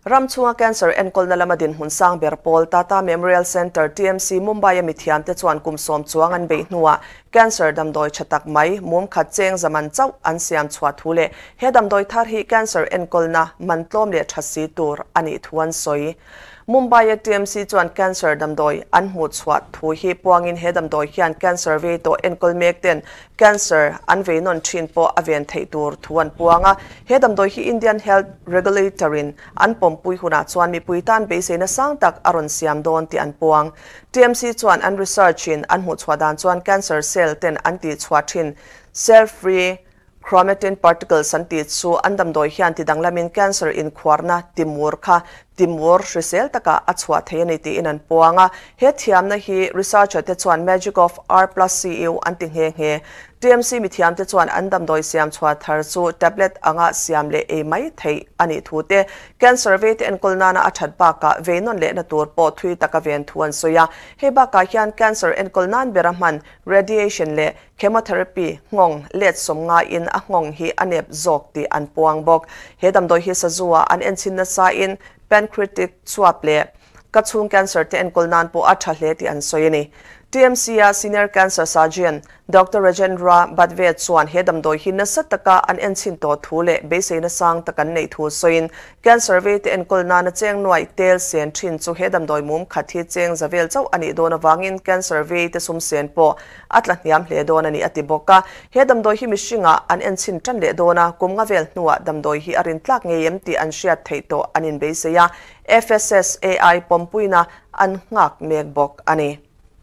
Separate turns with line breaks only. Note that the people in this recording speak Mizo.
Ram chhunga cancer enkawlna lama dinhmun sang ber pawl Tata Memorial Centre, TMC, Mumbai-a mithiamte chuan kum sawm chuang an beih hnuah cancer damdawi tha tak mai mum khat cheng za man chauh an siam chhuah thu leh he damdawi thar hi cancer enkawlna man tlawm leh tha si tur a nih thu an sawi. Mumbai-a TMC chuan cancer damdawi an hmuh chhuah thu hi puangin he damdawi hian cancer vei tawh enkawl mek ten cancer an vei nawn thin pawh a ven theih tur thu an puang a. He damdawi hi Indian Health Regulator-in an pawmpui hunah chuan mipui tan beiseina sang tak a rawn siam dawn tih an puang. TMC chuan an research-in an hmuh chhuah dan chuan cancer cell ten an tih chhuah thin cell free Chromatin particles an tih chu an damdawi hian ti danglamin cancer inkhuarna timur kha timur hrisel takah a chhuah thei a ni tiin an puang a. He thiamna hi researcher te chuan magic of R plus CU an ti nghe nghe. TMC mithiam te chuan an damdawi siam chhuah thar chu tablet anga siam leh ei mai theih a nih thu te, cancer vei te enkawl nana a that bakah vei nawn lehna tur pawh thui taka ven thu an sawi a. Hei bakah hian cancer enkawl nan bera hman radiation leh Chemotherapy, nghawng, let sawm ngaiin a nghawng hi a nep zawk tih an puang bawk. He damdawi hi sazu-ah an enchhin nasain pancreatic chuap leh ka chhung cancer te enkawl nan pawh a tha hle tih an sawi a ni. TMC-a Senior Cancer Surgeon Doctor Rajendra Badve chuan he damdawi hi nasa taka an enchhin tawh thu leh beiseina sang tak an neih thu sawiin Cancer vei te enkawl nana cheng nuaih tel sen thin chu he damdawi mum khat hi cheng za vel chauh a nih dawn avangin cancer vei te sum sen pawh a tla hniam hle dawn a ni a ti bawk a. He damdawi hi mihringah an enchhin tan leh dawn a, kum nga vel hnuah damdawi hi a rintlak ngei em tih an hriat theih tawh an inbeisei a, FSSAI pawmpuina an nghak mek bawk a ni.